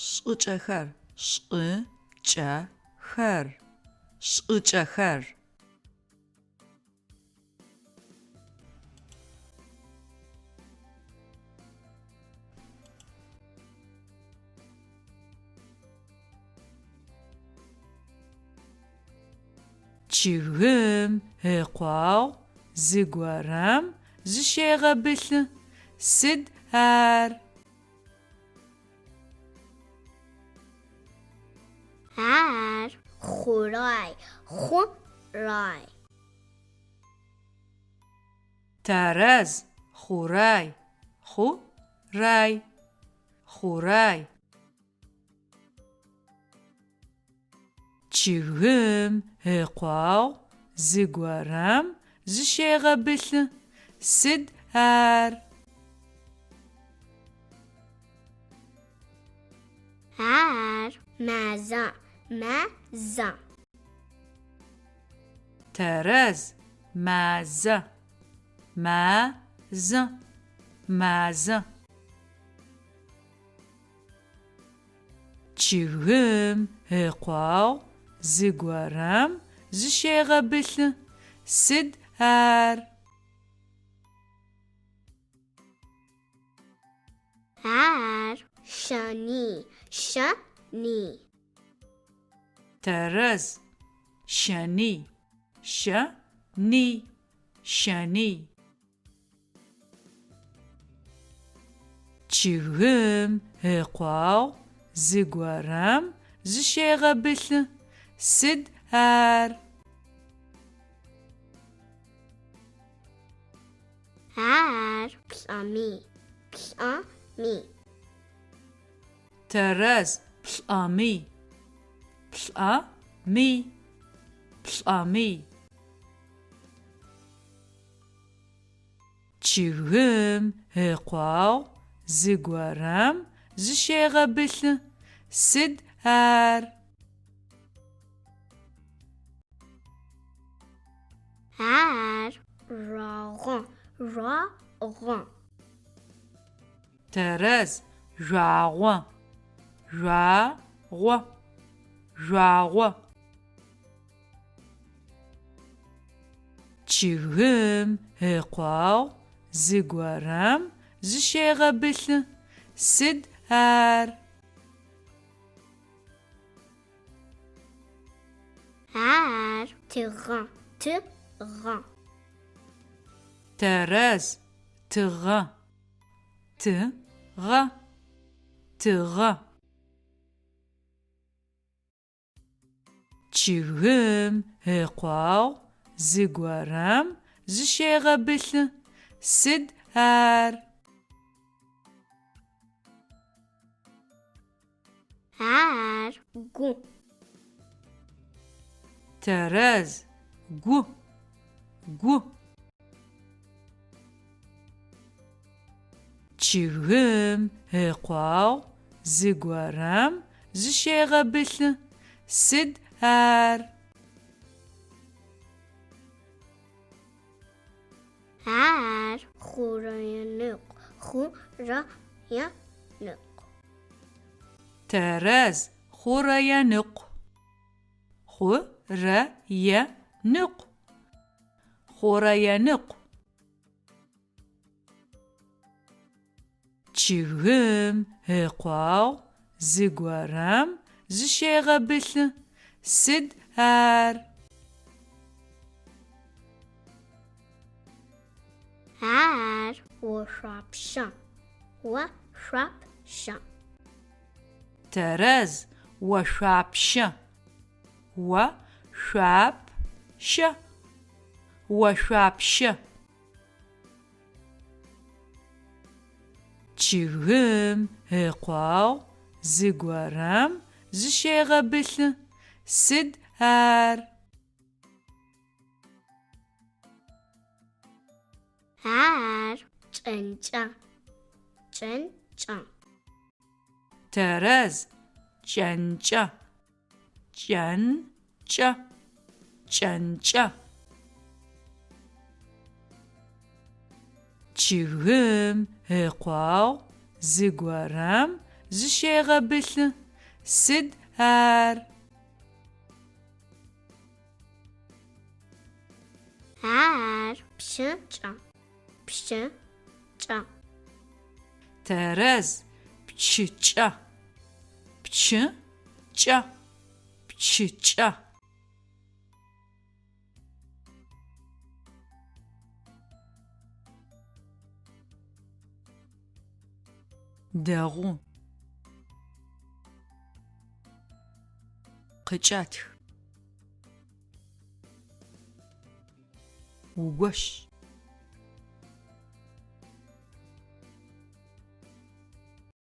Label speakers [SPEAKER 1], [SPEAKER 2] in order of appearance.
[SPEAKER 1] Шӏыкӏэхэр, шӏы-кӏэ-хэр, шӏыкӏэхэр. Чъыгым ыкъогъу зыгорэм зыщегъэбылъы. Сыд ар?
[SPEAKER 2] Ар хъурай, хъу-рай.
[SPEAKER 1] Тэрэз, хъурай, хъу-рай, хъурай. Чъыгым ыкъогъу зыгорэм зыщегъэбылъы. Сыд ар?
[SPEAKER 2] Ар мазэ, мазэ.
[SPEAKER 1] Тэрэз, мазэ, мазэ, мазэ. Чъыгым ыкъогъу зыгорэм зыщегъэбылъы. Сыд ар?
[SPEAKER 2] Ар щэный, щэный.
[SPEAKER 1] Тэрэз, щэный, щэный, щэный. Чъыгым ыкъогъу зыгорэм зыщегъэбылъы. Сыд ар?
[SPEAKER 2] Ар плӏэмый, плӏэмый.
[SPEAKER 1] Тэрэз, плӏэмый, плӏэмый, плӏэмый. Чъыгым ыкъогъу зыгорэм зыщегъэбылъы. Сыд ар?
[SPEAKER 2] Ар жъуагъо, жъуагъо.
[SPEAKER 1] Тэрэз, жъуагъо, жъуагъо, жъуагъо. Чъыгым ыкъогъу зыгорэм зыщегъэбылъы. Сыд ар?
[SPEAKER 2] Ар тыгъэ, тыгъэ.
[SPEAKER 1] Тэрэз, тыгъэ, тыгъэ, тыгъэ. Чъыгым ыкъогъу зыгорэм зыщегъэбылъы. Сыд ар?
[SPEAKER 2] Ар гу.
[SPEAKER 1] Тэрэз, гу, гу. Чъыгым ыкъогъу зыгорэм зыщегъэбылъы. Сыд ар?
[SPEAKER 2] Ар хъурэе ныкъу, хъурэе ныкъу.
[SPEAKER 1] Тэрэз, хъурэе ныкъу. Хъу-рэ-е ныкъу. Хъурэе ныкъу. Чъыгым ыкъогъу зыгорэм зыщегъэбылъы. Сыд ар?
[SPEAKER 2] Ар ошъуапщэ, ошъуапщэ.
[SPEAKER 1] Тэрэз, ошъуапщэ. О-шъуап-щэ. Ошъуапщэ. Чъыгым ыкъогъу зыгорэм зыщегъэбылъы. Сыд ар?
[SPEAKER 2] Ар кӏэнкӏэ, кӏэнкӏэ.
[SPEAKER 1] Тэрэз, кӏэнкӏэ. Кӏэн-кӏэ, кӏэнкӏэ. Чъыгым ыкъогъу зыгорэм зыщегъэбылъы. Сыд ар?
[SPEAKER 2] Ар пчыкӏэ. Пчыкӏэ.
[SPEAKER 1] Тэрэз, пчыкӏэ. Пчыкӏэ. Пчыкӏэ. Дэгъу. Къыкӏэтх. Угощ.